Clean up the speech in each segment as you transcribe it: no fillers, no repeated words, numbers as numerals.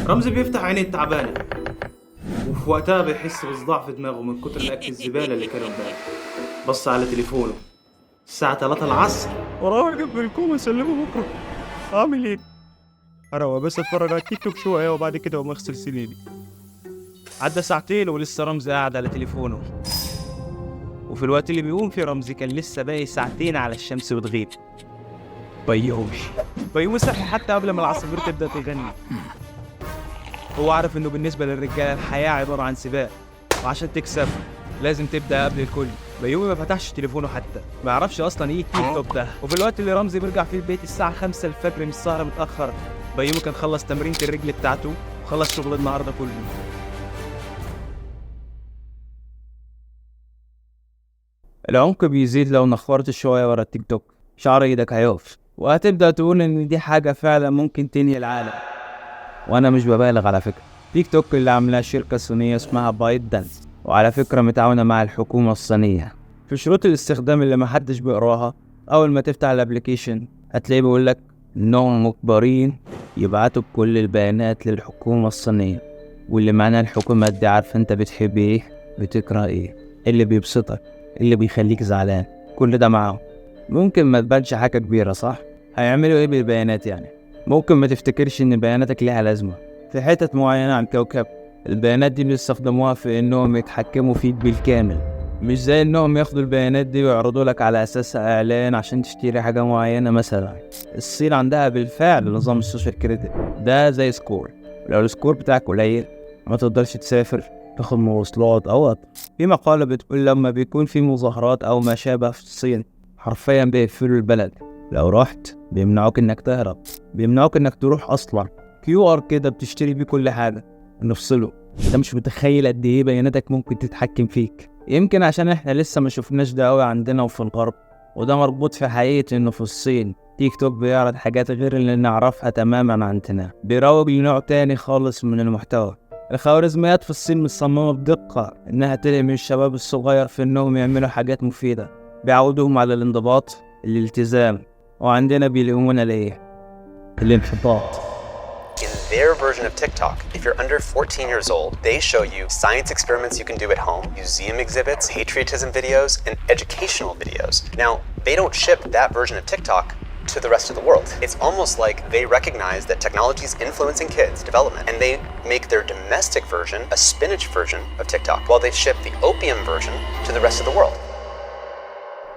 رمزي بيفتح عينيه التعبانة، وفي وقتها بيحس بصداع في دماغه من كتر الأكل الزبالة اللي كانوا امبارح. بص على تليفونه الساعة 3 العصر. وراه واجب بالكوم اسلمه بكره. اعمل ايه؟ اروق بس اتفرج على التيك توك شوية وبعد كده اقوم اغسل سنيني. عدى ساعتين ولسه رمزي قاعد على تليفونه، وفي الوقت اللي بيقوم فيه رمزي كان لسه باقي ساعتين على الشمس وتغيب. بيومي صحي حتى قبل ما العصافير تبدأ تغني. هو عارف انه بالنسبة للرجالة الحياة عبارة عن سباق، وعشان تكسب لازم تبدأ قبل الكل. بيومي ما فتحش تليفونه حتى، ما يعرفش اصلا ايه التيك توك ده. وفي الوقت اللي رمزي بيرجع فيه البيت الساعة 5 الفجر من السهرة متأخر، بيومي كان خلص تمرينة الرجل بتاعته وخلص شغل النهارده كله. العمق بيزيد لو نخورت شوية ورا التيك توك، شعر ايدك هيقف وهتبدأ تقول ان دي حاجة فعلا ممكن تنهي العالم. وانا مش ببالغ على فكرة. تيك توك اللي عاملاه شركة صينية اسمها بايت دانس، وعلى فكرة متعاونة مع الحكومة الصينية. في شروط الاستخدام اللي محدش بيقراها، اول ما تفتح ال application هتلاقيه بيقولك انهم مجبرين يبعتوا كل البيانات للحكومة الصينية، واللي معناه الحكومة دي عارفة انت بتحب ايه، بتكره ايه، اللي بيبسطك، اللي بيخليك زعلان، كل ده معاهم. ممكن ما تبانش حاجة كبيرة، صح؟ هيعملوا ايه بالبيانات يعني؟ ممكن ما تفتكرش ان بياناتك ليها لازمة في حتت معينة على الكوكب. البيانات دي بيستخدموها في انهم يتحكموا فيك بالكامل، مش زي انهم ياخدوا البيانات دي ويعرضوا لك على اساسها اعلان عشان تشتري حاجة معينة. مثلا الصين عندها بالفعل نظام ال social credit ده زي score، لو ال score بتاعك قليل ما تقدرش تسافر، تاخد مواصلات او قطر. في مقالة بتقول لما بيكون في مظاهرات او ما شابه في الصين حرفيا بيقفلوا البلد، لو رحت بيمنعوك انك تهرب، بيمنعوك انك تروح اصلا. QR كده بتشتري بيه كل حاجة، نفصله. انت مش متخيل قد ايه بياناتك ممكن تتحكم فيك. يمكن عشان احنا لسه ما شفناش ده قوي عندنا وفي الغرب، وده مربوط في حقيقة انه في الصين تيك توك بيعرض حاجات غير اللي نعرفها تماما عندنا، بيروج لنوع تاني خالص من المحتوى. الخوارزميات في الصين مصممة بدقة انها تلهم الشباب الصغير في انهم يعملوا حاجات مفيدة، بيعودوهم على الانضباط، الالتزام، وعندنا بيلهمونا ليه؟ الانحطاط. In their version of TikTok, if you're under 14 years old, they show you science experiments you can do at home, museum exhibits, patriotism videos, and educational videos. Now, they don't ship that version of TikTok to the rest of the world. It's almost like they recognize that technology is influencing kids' development, and they make their domestic version a spinach version of TikTok, while they ship the opium version to the rest of the world.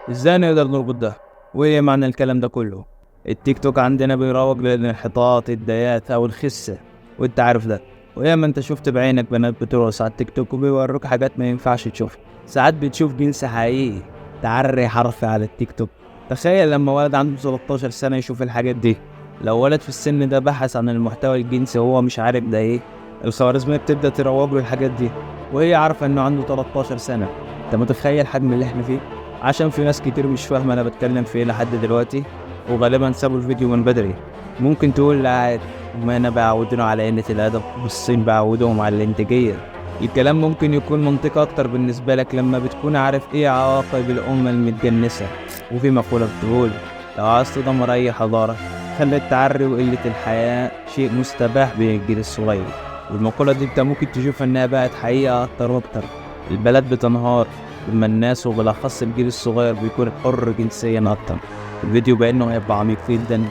ازاي نقدر نربط ده؟ وايه معنى الكلام ده كله؟ التيك توك عندنا بيروج للانحطاط، الديات او الخسة، وانت عارف ده. وياما انت شفت بعينك بنات بترقص على التيك توك وبيوروك حاجات ما ينفعش تشوفها. ساعات بتشوف جنس حقيقي تعري حرفي على التيك توك. تخيل لما ولد عنده 13 سنة يشوف الحاجات دي. لو ولد في السن ده بحث عن المحتوى الجنسي وهو مش عارف ده ايه، الخوارزمية بتبدأ تروج له الحاجات دي وهي عارفة انه عنده 13 سنة. انت متخيل حجم اللي احنا فيه؟ عشان في ناس كتير مش فاهمة انا بتكلم في ايه لحد دلوقتي، وغالبا سابوا الفيديو من بدري. ممكن تقول لا عادي، ما انا بعودنا على قلة الادب والصين بعودهم على الانتاجية. الكلام ممكن يكون منطقي اكتر بالنسبة لك لما بتكون عارف ايه عواقب الامة المتجنسة. وفي مقولة بتقول لو عايز تدمر اي حضارة خلي التعري وقلة الحياة شيء مستباح بين الجيل الصغير. والمقولة دي انت ممكن تشوف انها بقت حقيقة اكتر واكتر. البلد بتنهار لما الناس وبالاخص الجيل الصغير بيكون حر جنسيا اكتر. الفيديو بانه هيبقى عميق جدا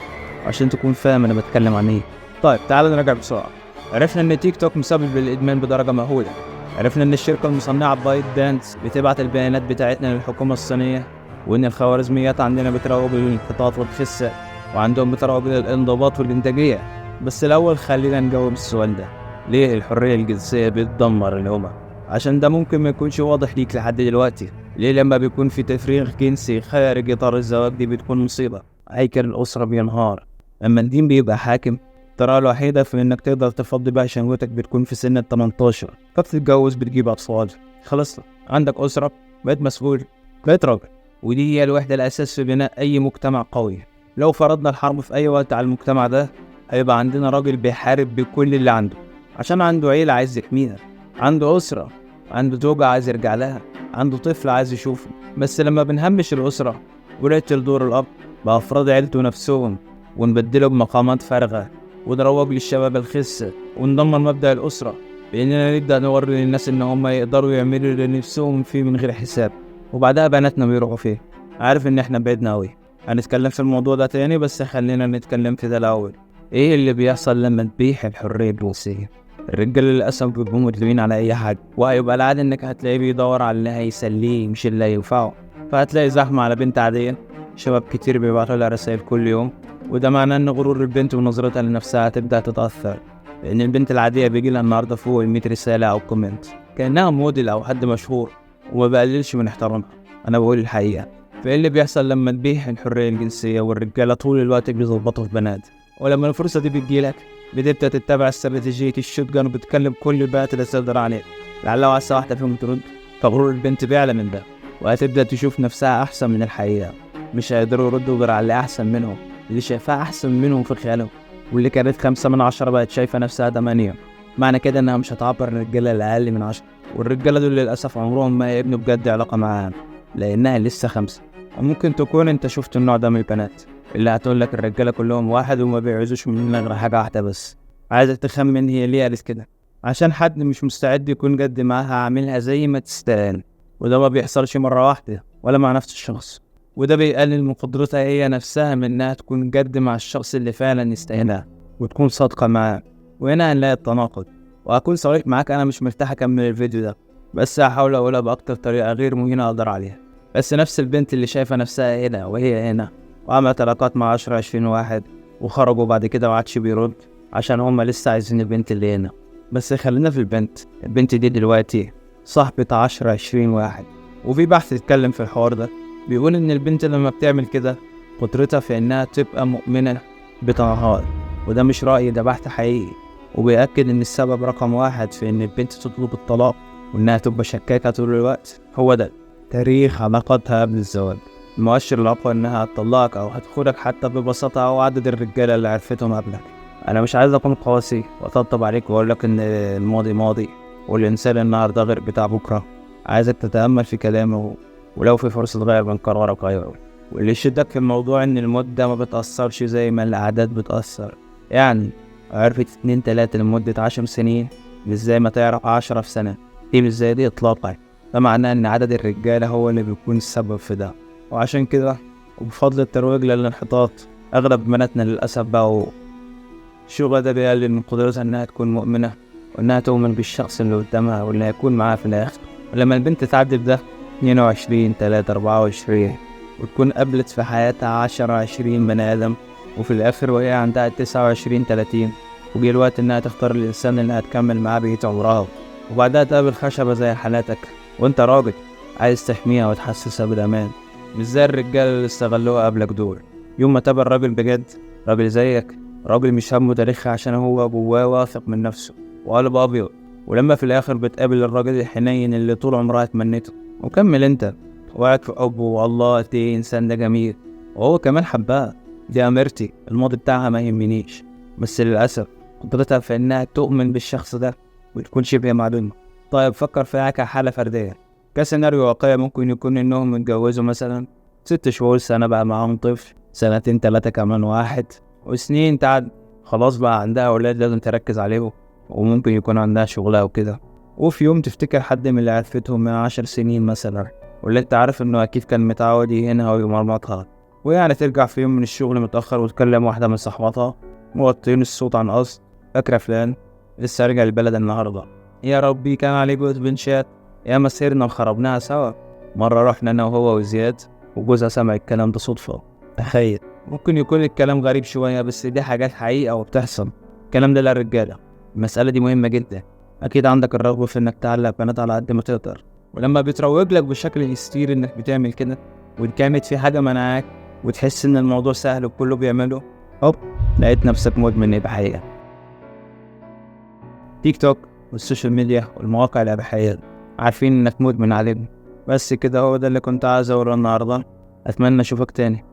عشان تكون فاهم انا بتكلم عن ايه. طيب تعال نراجع بسرعة. عرفنا ان تيك توك مسبب للادمان بدرجة مهولة. عرفنا ان الشركة المصنعة بايت دانس بتبعت البيانات بتاعتنا للحكومة الصينية، وان الخوارزميات عندنا بتروج للانحطاط والخسه، وعندهم بتروج للانضباط والانتاجية. بس الاول خلينا نجاوب السؤال ده، ليه الحرية الجنسية بتدمر الامم؟ عشان ده ممكن ما يكونش واضح ليك لحد دلوقتي. ليه لما بيكون في تفريغ جنسي خارج اطار الزواج دي بتكون مصيبة؟ هيكل الاسرة بينهار. لما الدين بيبقى حاكم، الطريقة الوحيدة في انك تقدر تفضي بقى شهوتك بتكون في سن ال 18، فبتتجوز، بتجيب اطفال، خلصنا، عندك اسره، بقيت مسؤول، بقيت راجل. ودي هي الوحدة الاساس في بناء اي مجتمع قوي. لو فرضنا الحرب في اي وقت على المجتمع ده، هيبقى عندنا راجل بيحارب بكل اللي عنده، عشان عنده عيله عايز يحميها، عنده اسره، عنده زوجة عايز يرجع لها، عنده طفل عايز يشوفه. بس لما بنهمش الأسرة ونقتل دور الأب بأفراد عيلته نفسهم ونبدله بمقامات فارغة، ونروج للشباب الخسة، وندمر مبدأ الأسرة بإننا نبدأ نوري للناس إن هم يقدروا يعملوا اللي نفسهم فيه من غير حساب، وبعدها بناتنا بيروحوا فيه. عارف إن إحنا بعدنا أوي، هنتكلم في الموضوع ده تاني، بس خلينا نتكلم في ده الأول. إيه اللي بيحصل لما تبيح الحرية الجنسية؟ الرجالة للأسف بيبقوا مدمنين على أي حاجة، وهيبقى العادة إنك هتلاقيه بيدور على اللي هيسليه مش اللي هينفعه. فهتلاقي زحمة على بنت عادية، شباب كتير بيبعتوا لها رسائل كل يوم، وده معناه إن غرور البنت ونظرتها لنفسها هتبدأ تتأثر، لأن البنت العادية بيجي لها النهاردة فوق 100 رسالة أو comment كأنها موديل أو حد مشهور، وما بقللش من احترامها، أنا بقول الحقيقة. فإيه اللي بيحصل لما تبيح الحرية الجنسية والرجالة طول الوقت بيظبطوا في بنات؟ ولما الفرصة دي بتجيلك بتبدأ تتبع استراتيجية ال shotgun وبتكلم كل البنات اللي تقدر عليه، لعل وعسى واحدة فيهم ترد. فغرور البنت بيعلى من ده، وهتبدأ تشوف نفسها أحسن من الحقيقة، مش هيقدروا يردوا غير على اللي أحسن منهم، اللي شايفاها أحسن منهم في خيالهم، واللي كانت 5 من 10 بقت شايفة نفسها 8. معنى كده إنها مش هتعبر الرجالة الأقل من 10، والرجالة دول للأسف عمرهم ما يبنوا بجد علاقة معاها لأنها لسه 5. وممكن تكون أنت شفت النوع ده من البنات اللي هتقول لك الرجالة كلهم واحد وما بيعوزوش مننا غير حاجة واحدة بس. عايزك تخمن هي ليه قالت كده؟ عشان حد مش مستعد يكون جد معاها، عاملها زي ما تستاهل، وده ما بيحصلش مرة واحدة ولا مع نفس الشخص، وده بيقلل من قدرتها هي نفسها من انها تكون جد مع الشخص اللي فعلا يستاهلها وتكون صادقة معاه. وهنا هنلاقي التناقض. وهكون صريح معاك، انا مش مرتاح اكمل الفيديو ده، بس هحاول اقولها باكتر طريقة غير مهينة اقدر عليها. بس نفس البنت اللي شايفة نفسها هنا وهي هنا وعملت علاقات مع 10 20 واحد وخرجوا بعد كده وعادش بيرد عشان هما لسه عايزين البنت اللي هنا. بس خلينا في البنت، البنت دي دلوقتي صاحبة 10 20 واحد. وفي بحث اتكلم في الحوار ده بيقول إن البنت لما بتعمل كده قدرتها في إنها تبقى مؤمنة بتنهار، وده مش رأيي، ده بحث حقيقي، وبيأكد إن السبب رقم 1 في إن البنت تطلب الطلاق وإنها تبقى شكاكة طول الوقت هو ده تاريخ علاقاتها قبل الزواج. المؤشر الأقوى إنها هتطلقك أو هتخونك حتى ببساطة أو عدد الرجالة اللي عرفتهم قبلك. أنا مش عايز أكون قاسي وأطبطب عليك وأقول لك إن الماضي ماضي والإنسان النهاردة غير بتاع بكرة. عايزك تتأمل في كلامه، ولو في فرصة تغير من قرارك غيره. واللي يشدك في الموضوع إن المدة ما بتأثرش زي ما الأعداد بتأثر، يعني عرفت 2 3 لمدة 10 سنين مش زي ما تعرف 10 في سنة، دي مش زي دي إطلاقا. ده معناه إن عدد الرجالة هو اللي بيكون السبب في ده. وعشان كده وبفضل الترويج للانحطاط أغلب بناتنا للأسف بقوا الشغل ده بيقلل من قدرتها إنها تكون مؤمنة وإنها تؤمن بالشخص اللي قدامها واللي هيكون معاها في الآخر. ولما البنت تعدي بده 22 3 24 وتكون قابلت في حياتها 10 20 بني آدم، وفي الآخر وهي عندها 29 30 وجي الوقت إنها تختار الإنسان اللي هتكمل معاه بقية عمرها، وبعدها تقابل خشبة زي حالاتك وأنت راجل عايز تحميها وتحسسها بالأمان، مش زي الرجالة اللي استغلوها قبلك دول. يوم ما تقابل راجل بجد، راجل زيك، راجل مش همه تاريخها عشان هو جواه واثق من نفسه وقلبه أبيض، ولما في الآخر بتقابل الراجل الحنين اللي طول عمرها اتمنته، وكمل أنت وقعت في حبه، والله قد إيه إنسان ده جميل وهو كمان حبها، دي أميرتي، الماضي بتاعها ما يهمنيش. بس للأسف قدرتها في إنها تؤمن بالشخص ده وتكون شبه معدومة. طيب فكر فيها كحالة فردية، كسيناريو واقعي ممكن يكون إنهم اتجوزوا مثلا 6 شهور، سنة بقى معاهم طفل، 2 3 كمان واحد، وسنين تعد خلاص بقى عندها أولاد لازم تركز عليهم، وممكن يكون عندها شغلها وكده. وفي يوم تفتكر حد من اللي عرفتهم من 10 سنين مثلا، واللي انت عارف انه اكيد كان متعود يهينها ويمرمطها، ويعني ترجع في يوم من الشغل متأخر وتكلم واحدة من صحباتها موطين الصوت عن قصد، فاكرة فلان لسه راجع البلد النهاردة، يا ربي كان عليه جوز بنشات، يا ما سهرنا وخربناها سوا، مرة رحنا انا وهو وزياد وجوزها سمع الكلام ده صدفة. تخيل، ممكن يكون الكلام غريب شوية بس دي حاجات حقيقة وبتحصل. الكلام ده للرجالة، المسألة دي مهمة جدا. أكيد عندك الرغبة في إنك تعلق بنات على قد ما تقدر، ولما بتروج لك بشكل هستيري إنك بتعمل كده وإن كانت في حاجة منعاك وتحس إن الموضوع سهل وكله بيعمله، هوب لقيت نفسك مدمن إباحية. تيك توك وال social media والمواقع الإباحية عارفين إنك مدمن عليهم. بس كده، هو ده اللي كنت عايز أقوله النهاردة. أتمنى أشوفك تاني.